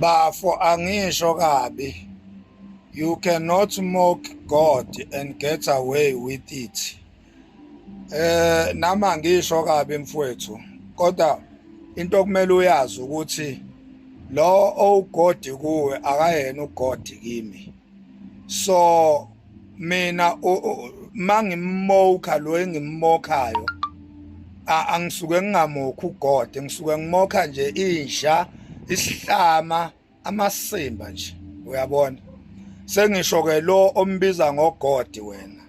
Bafo, angisho kabi. You cannot mock God and get away with it. Nama ngisho kabi mfowethu, kodwa into okumele uyazi ukuthi lo owugodi kuwe akayena ugodi kimi. So mina mangimmoka lo engimmokayo, angisuke ngingamokhi ugode, ngisuke ngimokha nje inja, isihlama, amasimba nje, uyabona. Sengisho ke lo ombiza ngogodi wena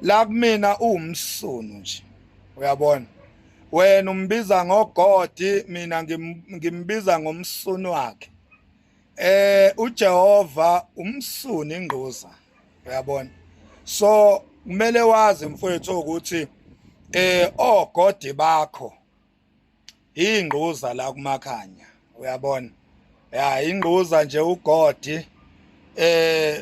la kumina uwumsunu nje, uyabona. Wena umbiza ngogodi, mina ngimbiza ngomsunu wakhe. UJehova umsuni ingquza, uyabona. So kumele wazi mfowethu ukuthi ogodi bakho ingquza la kumakhanya, uyabona. Ya, ingquza nje ugodi.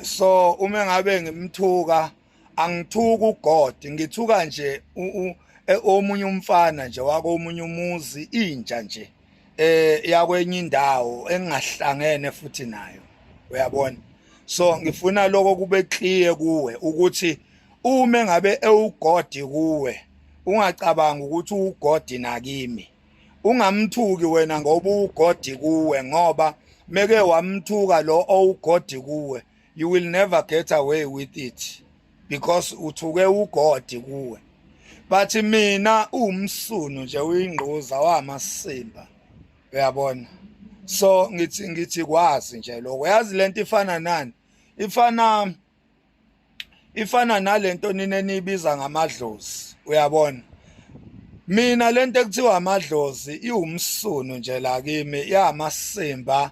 So uma ngabe ngimthuka, angithuka ugodi, ngithuka nje omunye umfana nje wakomunye umuzi, inja nje yakwenye indawo engingahlangene futhi nayo, uyabona. So ngifuna lokho kube clear kuwe ukuthi uma ngabe ewugodi kuwe, ungacabanga ukuthi ugodi nakimi. Ungamthuki wena ngoba ugodi kuwe, ngoba meke wamthuka lo owugodi kuwe, you will never get away with it because uthuke ugodi kuwe. But mina uwumsunu nje, uyingquza wamasimba, uyabona. So ngithi kwazi nje lokho. Yazi lento ifana nani? Ifana nalento nina niyibiza ngamadlozi, uyabona. Mina lento ekuthiwa amadlozi iwumsunu nje la kimi, yamasimba.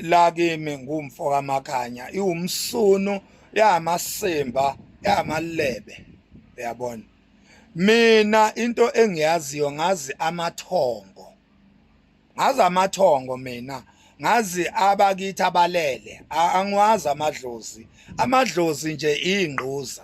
La kimi ngumfo kaMakhanya, iwumsunu, yamasimba, yamalebe, uyabona. Mina into engiyaziyo, ngazi amathongo, ngazi amathongo mina, ngazi abakithi abalele. Angiwazi amadlozi. Amadlozi nje ingquza,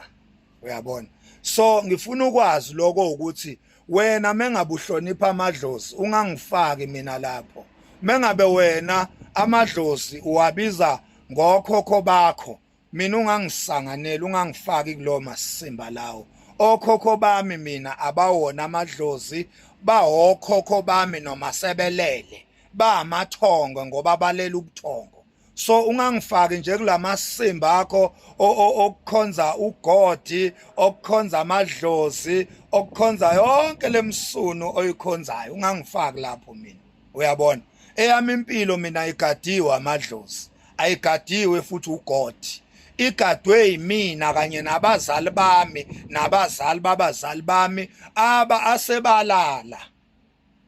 uyabona. So ngifuna ukwazi lokho ukuthi wena mengabe uhlonipha amadlozi, ungangifaki mina lapho. Mengabe wena amadlozi uwabiza ngokhokho bakho, mina ungangisanganeli, ungangifaki kulowo masimba lawo. Okhokho bami mina abawona amadlozi, bawokhokho bami noma sebelele, bamathongo ngoba balela ubuthongo. So ungangifaki nje kulamasimba akho okukhonza ugodi, okukhonza amadlozi, okukhonza yonke lemsunu oyikhonzayo, ungangifaki lapho mina, uyabona. Eyami impilo mina igadiwe amadlozi, ayigadiwe futhi ugodi, igadwe yimina kanye nabazali bami nabazali babazali bami aba asebalala.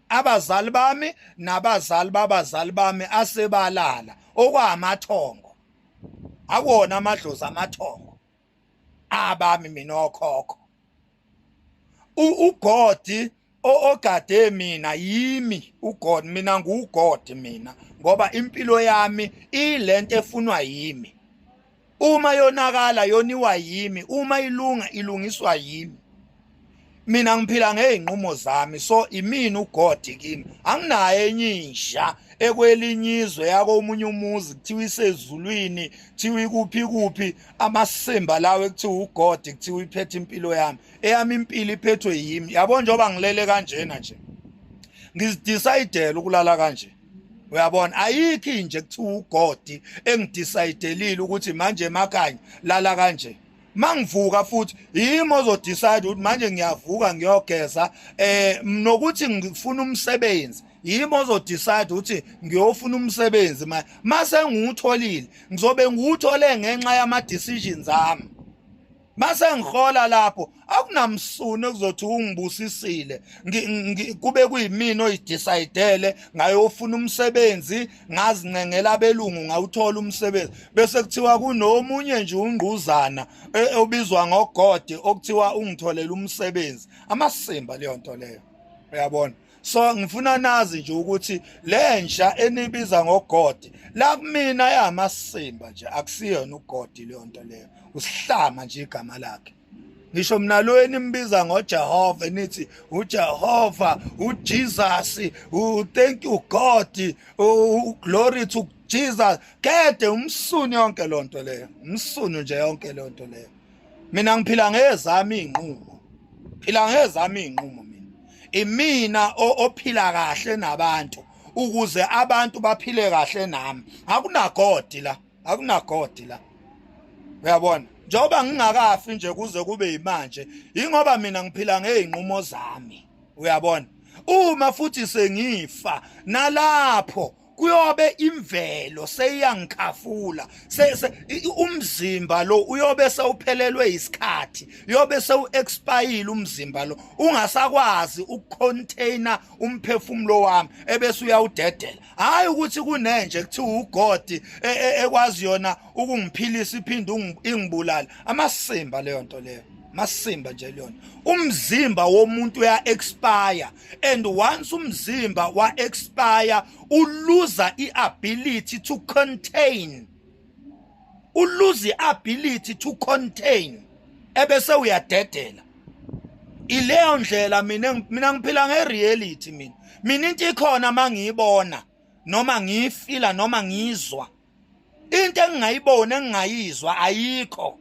Abazali bami nabazali babazali bami asebalala, okwamathongo, akuwona amadlozi, amathongo abami mina okhokho. Ugodi ogade mina yimi ugod, mina nguGod mina, ngoba impilo yami ilento efunwa yimi. Uma yonakala, yoniwa yimi. Uma ilunga, ilungiswa yimi. Mina ngiphila ngey'nqumo zami, so imina ugodi kimi. Anginayo enye inja ekwelinye izwe, yakomunye umuzi, kuthiwa isezulwini, kuthiwa ikuphi kuphi, amasimba lawo ekuthiwa ugodi, kuthiwa iphethe impilo yami. Eyami impilo iphethwe yimi, yabo. Njengoba ngilele kanjena nje, ngizidecide ukulala kanje, uyabona. Ayikho nje kuthiwa ugodi engidecidelile ukuthi manje emakhanya lala kanje. Mangivuka futhi yimi ozodecide ukuthi manje ngiyavuka ngiyogeza, nokuthi ngifuna umsebenzi yimi ozodecide ukuthi ngiyofuna umsebenzi. Mase ngiwutholile, ngizobe ngiwuthole ngenxa yama decisions ami. Mase ngihola lapho, akunamsunu ekuzothi ungibusisile, kube kuyimina oyidecidele ngayofuna umsebenzi, ngazincengela abelungu, ngawuthola umsebenzi, bese kuthiwa kunomunye nje ungquzana obizwa ngogod okuthiwa ungitholela umsebenzi. Amasimba leyo nto leyo, uyabona. So ngifuna nazi nje ukuthi lenja enibiza ngogod la kumina yamasimba nje, akusiyona ugod leyo nto leyo, usihlama nje igama lakhe. Ngisho mina lo enimbiza ngoJehova, nithi uJehova, uJesus, thank you God, glory to Jesus, kede umsunu yonke lonto leyo, umsunu nje yonke lonto leyo. Mina ngiphila ngezami inqumo, phila ngezami inqumo. Mina imina ophila kahle nabantu ukuze abantu baphile kahle nami. Akunagodi la, akunagodi la, uyabona? Njengoba ngingakafi nje kuze kube yimanje, ingoba mina ngiphila ngeyinqumo zami, uyabona? Uma futhi sengifa, nalapho kuyobe imvelo seyiyangikhafula, umzimba lo uyobe sewuphelelwe isikhathi, uyobe sewu-expire umzimba lo, ungasakwazi ukucontainer umphefumulo wami, ebese uyawudedela. Hayi ukuthi kunenje kuthiwa uGod ekwazi yona ukungiphilisa iphinde ingibulale. Amasimba leyo nto leyo, masimba nje leyo. Umzimba womuntu uya expire, and once umzimba wa expire, uluza iability to contain, uluza iability to contain, ebese uyadedela. Ileyo ndlela mina ngiphila ngereality. Mina into ikhona mangiyibona noma ngiyifila noma ngizwa. Into engingayiboni, engingayizwa, ayikho,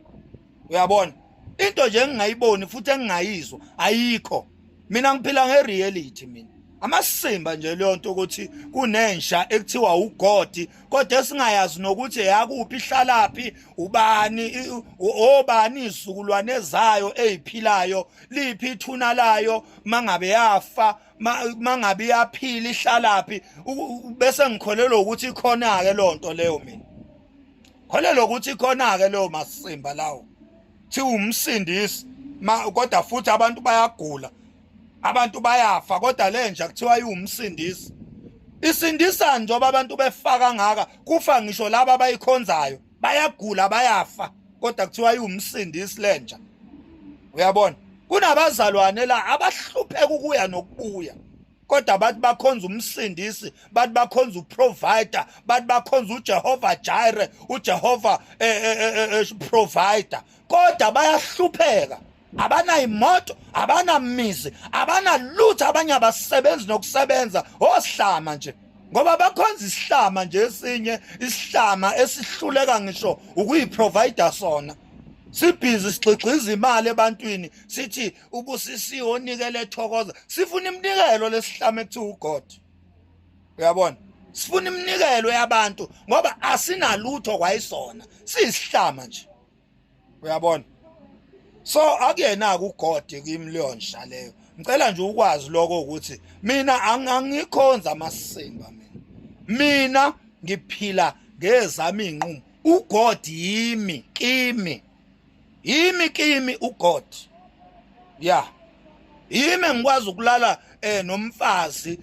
uyabona? Into nje engingayiboni futhi engingayizwa ayikho. Mina ngiphila ngereality. Mina amasimba nje leyo nto ukuthi kunensha ekuthiwa uGod, kodwa esingayazi nokuthi eyakuphi, ihlalaphi, ubani, obani izizukulwane zayo eziphilayo, liphi ithuna layo mangabe yafa, mangabe iyaphila, ihlalaphi. Bese ngikholelwa ukuthi ikhona ke lonto leyo. Mina kholelwa ukuthi ikhona ke leyo masimba lawo thi umsindisi ma, kodwa futhi abantu bayagula, abantu bayafa, kodwa lenja kuthiwa iwumsindisi. Isindisa njengoba abantu befaka ngaka, kufa ngisho laba abayikhonzayo, bayagula, bayafa, kodwa kuthiwa iwumsindisi lenja, uyabona? Kunabazalwane la abahlupheka ukuya nokubuya, kodwa bathi bakhonza umsindisi, bathi bakhonza uprovider, bathi bakhonza uJehova Jireh, uJehova provider, kodwa bayahlupheka, abanayimoto, abanamizi, abanalutho, abanye abasebenzi nokusebenza, osihlama nje, ngoba bakhonza isihlama nje, esinye isihlama esihluleka ngisho ukuyiprovider sona. Sibhizi sigxigxiza imali ebantwini, sithi ubusisiwe onikele ethokoza. Sifuna iminikelo lesihlama ekuthiwa uGod, uyabona? Sifuna iminikelo yabantu ngoba asinalutho kwayisona, siyisihlama nje, uyabona? So akuyena uGod kimi leyo nsha leyo. Ngicela nje ukwazi lokho ukuthi mina angikhonza amasimba. Mina ngiphila ngezami inqumo. uGod yimi kimi, yimi kimi uGod ya yimi. Ngikwazi ukulala nomfazi,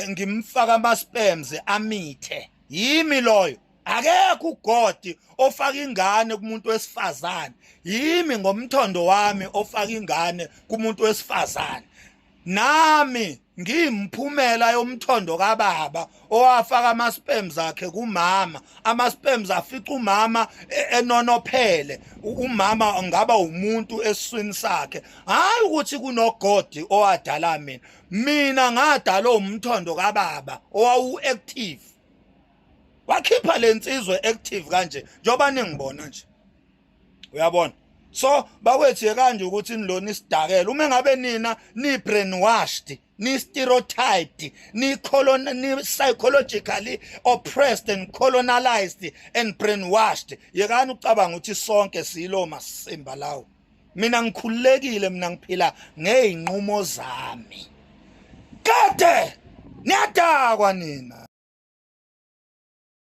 ngimfaka ama sperms amithe, yimi loyo. Akekho uGod ofaka ingane kumuntu wesifazane, yimi ngomthondo wami ofaka ingane kumuntu wesifazane. Nami ngiyimphumela yomthondo kababa owafaka ama sperms akhe kumama, ama sperms afica umama enonophele, umama ngaba umuntu esiswini sakhe. Hayi ukuthi kunoGod owadala mina, mina ngadala umthondo kababa owawu active, wakhipha lensizwe active kanje njengoba ningibona nje, uyabona? So bakwethu, kanje ukuthi nilona isidakela uma ngabe nina ni brainwashed, ni stereotyped, ni colon ni psychologically oppressed and colonialized and brainwashed, yekani ucabanga ukuthi sonke siyilo masimba lawo. Mina ngikhululekile, mina ngiphila ngeyinqumo zami. Kade niyadakwa nina.